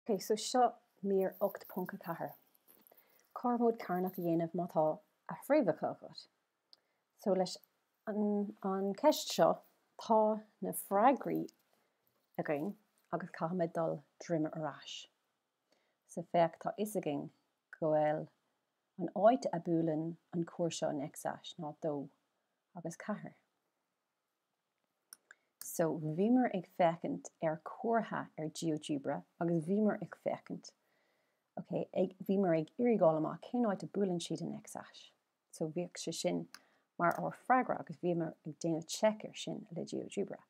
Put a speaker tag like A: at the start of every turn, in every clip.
A: Ok, so seo mír 8.4. Cothromóid chearnach a dhéanamh má tá a fréamhacha agat. So leis an, an ceist seo, tá na freagraí againn agus caithfimid dul droim ar ais. So féach, tá fhios againn go bhfuil an áit a buaileann an cuar seo an x-ais ná 2 agus 4. So, bhíomar ag féachaint ar cuartha ar GeoGebra agus bhíomar ag féachaint, ok, ag, bhíomar ag iarraidh fháil amach cén áit a buaileann siad an x-ais. So, bhíodh sé sin mar ár freagra agus bhíomar ag déanamh check ar sin le GeoGebra.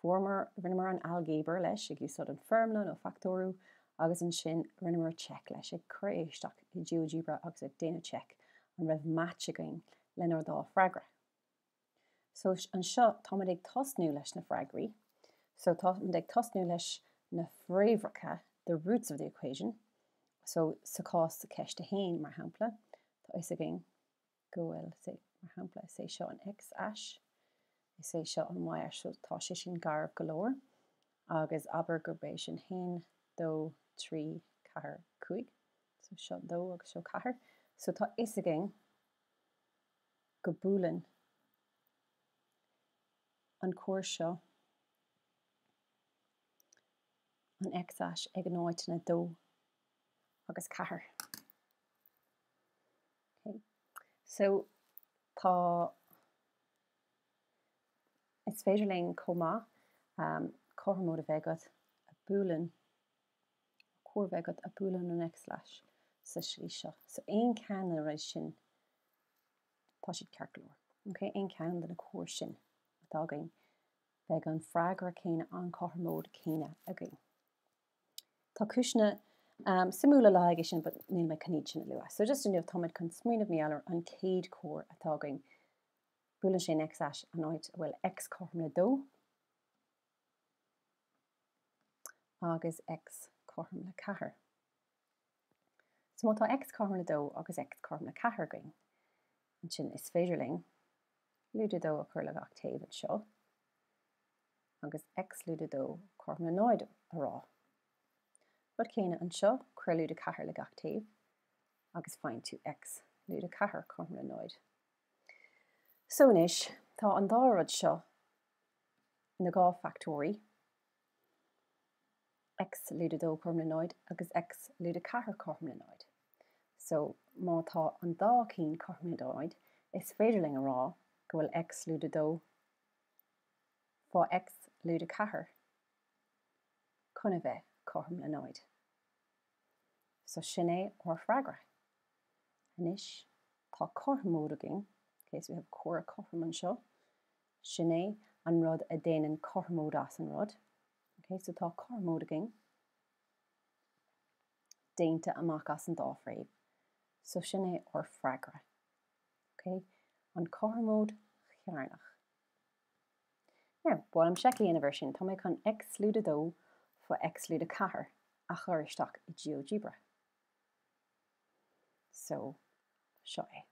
A: Fuaireamar, rinneamar an ailgéabar leis ag úsáid an foirmle nó factóiriú agus ansin rinneamar check leis ag cur é isteach i GeoGebra agus ag déanamh check an raibh match againn lenár dá freagra. So anseo táimid ag tosnú leis na freagraí. So táimid ag tosnú leis na fréamhacha, the roots of the equation. So sa chás ceist 1, mar shampla, tá fhios againn go bhfuil, say, mar shampla, is é seo an x-ais, is é seo an y-ais, so tá sé sin garbh go leor. Agus abair gurb é sin 1, 2, 3, 4, 5. So seo 2 agus seo 4. So tá fhios againn go buaileann an cuar seo an x-ais ag an áiteanna 2 agus 4. Okay. So tá is féidir linn chomh maith um, cothromóid a bheith agat a buaileann cuar a bheith agat a buaileann an x-ais sa slí seo. So aon ceann de na rudaí sin tá siad ceart go leor. Ok, aon ceann de na cuair sin atá againn, beidh an freagra céanna, an cothromóid céanna againn. Tá cúiseanna um, suimiúla le haghaidh sin, but níl mé chun iad sin a lua. So just inniu táimid chun smaoineamh mar gheall ar an chéad cuar atá againn. Buaileann sé an x-ais an áit a bhfuil x cothrom le 2 agus x cothrom le 4. So má tá x cothrom le 2 agus x cothrom le 4 againn, ansin is féidir linn lúide 2 a chur le gach taobh anseo agus x lúide 2 cothrom le 0 a rá. Rud céanna anseo, cuir lúide 4 le gach taobh agus faigheann tú x lúide 4 cothrom le 0. So anois, tá an dá rud seo, na dhá factóirí, x lúide 2 cothrom le 0 agus x lúide 4 cothrom le 0. So, má tá an dá cinn cothrom le 0, is féidir linn a rá go bhfuil x lúide 2 fá x lúide 4 chun a bheith cothrom le 0. So, sin é ár freagra. Anois, tá cothromóid againn, okay, so we have cuar cothrom anseo, Sin é an rud a déanann cothromóid as an rud. Ok, so tá cothromóid againn déanta amach as an dá fréamh. So sin é ár freagra. Ok, an cothromóid chearnach. Now, ba mhaith liom seic a dhéanamh ar sin. Tá mé chun x lúide 2 fá x lúide 4 a chur isteach i GeoGebra. So, seo é.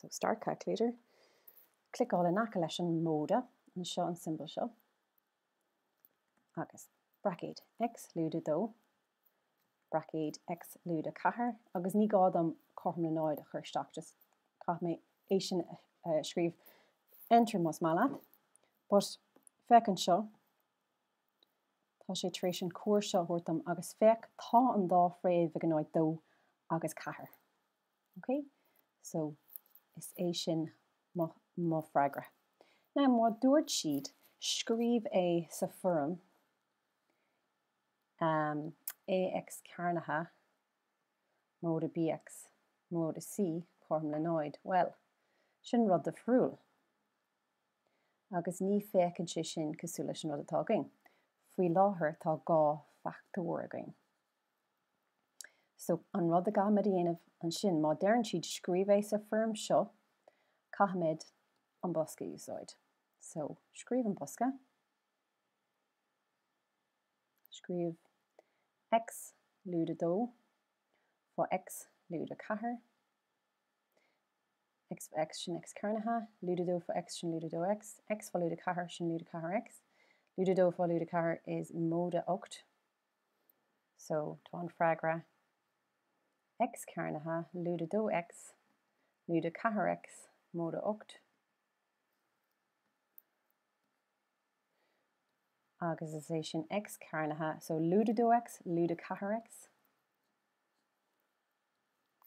A: So start calculator, cliceáil in aice leis an móide, anseo an symbol seo, agus braicéad x lúide 2, braicéad x lúide 4, agus ní gá dom cothrom le 0 a chur isteach, just caithfidh mé é sin a scríobh, enter más maith leat, but féach anseo, Tá sé tar éis an cuar seo a thabhairt dom agus féach, tá an dá fréamh ag an áit 2 agus 4. Ok? So, is é sin mo, mo freagra. Now, má dúirt siad, scríobh é sa foirm um, ax cearnaithe móide bx móide c cothrom le 0, well, sin rud difriúil. Agus ní féachann sé sin cosúil leis an rud atá againn. Faoi láthair tá dhá fachtóir againn. So an rud a gcaithfimid a dhéanamh ansin, má deireann siad scríobh é sa foirm seo, caithfimid an bosca a úsáid. So scríobh an bosca. Scríobh x lúide 2 fá x lúide 4. x fá x sin x cearnaithe, lúide 2 fá x sin lúide 2x, x fá lúide 4 sin lúide 4x. Lúide 2 fá lúide 4 is móide 8. So tá an freagra x cearnaithe lúide 2x lúide 4x móide 8. Agus is é sin x cearnaithe, so lúide 2x lúide 4x.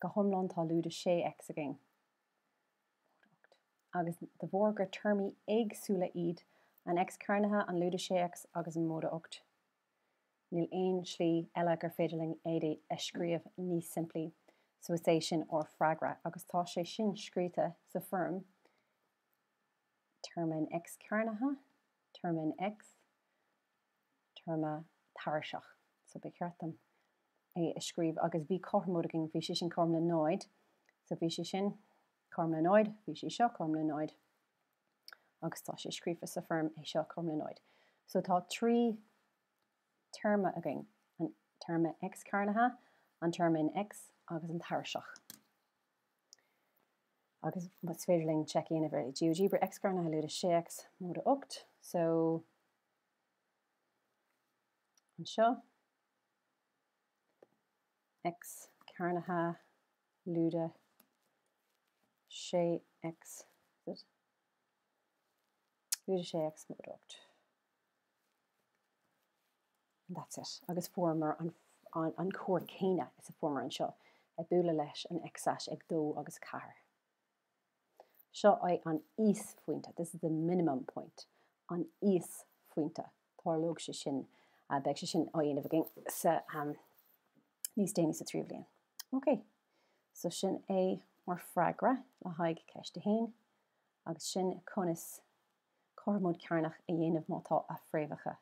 A: Go hiomlán tá lúide 6x againn. Agus de bharr gur téarmaí éagsúla iad an x cearnaithe, an lúide 6x agus an móide 8, níl aon slí eile gur féidir linn iad a scríobh níos simplí. So is é sin ár freagra. Agus tá sé sin scríte sa foirm téarma in x cearnaithe, téarma in x, téarma tairiseach. So ba cheart dom é a scríobh agus bhí cothromóid againn, bhí sé sin cothrom le 0, so bhí sé sin cothrom le 0, bhí sé seo cothrom le 0 agus tá sé scríofa sa foirm é seo cothrom le 0. So tá 3 téarma againn, an téarma x cearnaithe, an téarma in x agus an tairiseach. Agus is féidir linn check a dhéanamh ar GeoGebra x cearnaithe lúide 6x móide 8, so anseo x cearnaithe lúide 6x lúide 6x móide 8. And that's it. Agus fuaireamar an, an, an cuar céanna is a fuaireamar anseo ag bualadh leis an x-ais ag 2 agus 4. Seo é an íosphointe, this is the minimum point, an íosphointe. Tarlóidh sé sin, beidh sé sin á dhéanamh againn sa, um, níos déanaí sa tríú bhliain. Ok, so sin é ár freagra le haghaidh ceist a haon agus sin conas cothromóid cearnach a dhéanamh má tá a fréamhacha.